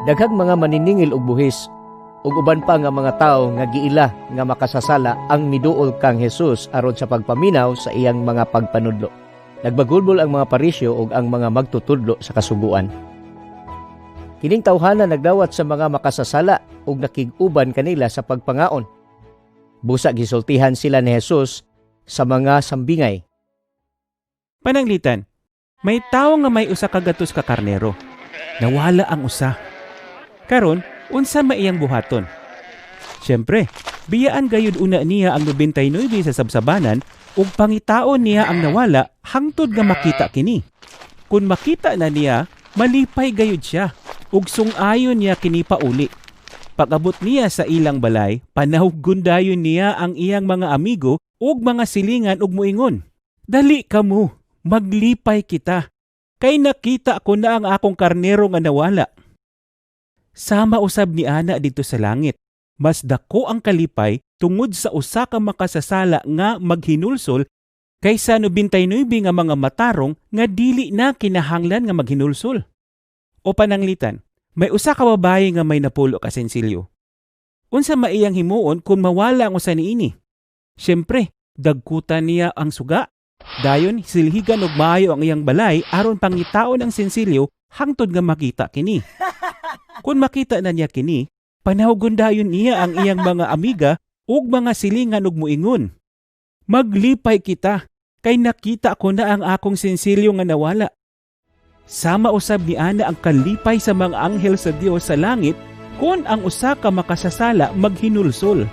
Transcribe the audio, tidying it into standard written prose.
Daghang mga maniningil og buhis ug uban pa nga mga tawo nga giila nga makasasala ang miduol kang Jesus aron sa pagpaminaw sa iyang mga pagpanudlo. Nagbagulbol ang mga Pariseo ug ang mga magtutudlo sa Kasuguan. Kining tawhana nagdawat sa mga makasasala ug nakig-uban kanila sa pagpangaon. Busa gisultihan sila ni Jesus sa mga sambingay. Pananglitan, may tawo nga may 100 ka karnero. Nawala ang usa. Karon, unsa may iyang buhaton? Siyempre, biyaan gayud una niya ang 99 sa sabsabanan ug pangitaon niya ang nawala hangtod nga makita kini. Kung makita na niya, malipay gayud siya ug sung-ayon niya kini pauli. Pag-abot niya sa ilang balay, panawgon dayon niya ang iyang mga amigo ug mga silingan ug muingon, "Dali kamo, maglipay kita. Kay nakita ko na ang akong karnero nga nawala." Sama usab ni ana didto sa langit. Mas dako ang kalipay tungod sa usa ka makasasala nga maghinulsol kaysa 99 nga mga matarong nga dili na kinahanglan nga maghinulsol. O pananglitan, may usa ka babayi nga may 10 ka sensilyo. Unsa maiyang himuon kung mawala ang usa niini? Siyempre, dagkutan niya ang suga. Dayon silhigan og maayo ang iyang balay aron pangitaon ang sensilyo hangtod nga makita kini. Kung makita na niya kini, panawgon dayon niya ang iyang mga amiga ug mga silingan ug muingon, "Maglipay kita kay nakita ko na ang akong sensilyo nga nawala." Sama usab ni ana ang kalipay sa mga anghel sa Dios sa langit kung ang usa ka makasasala maghinulsol.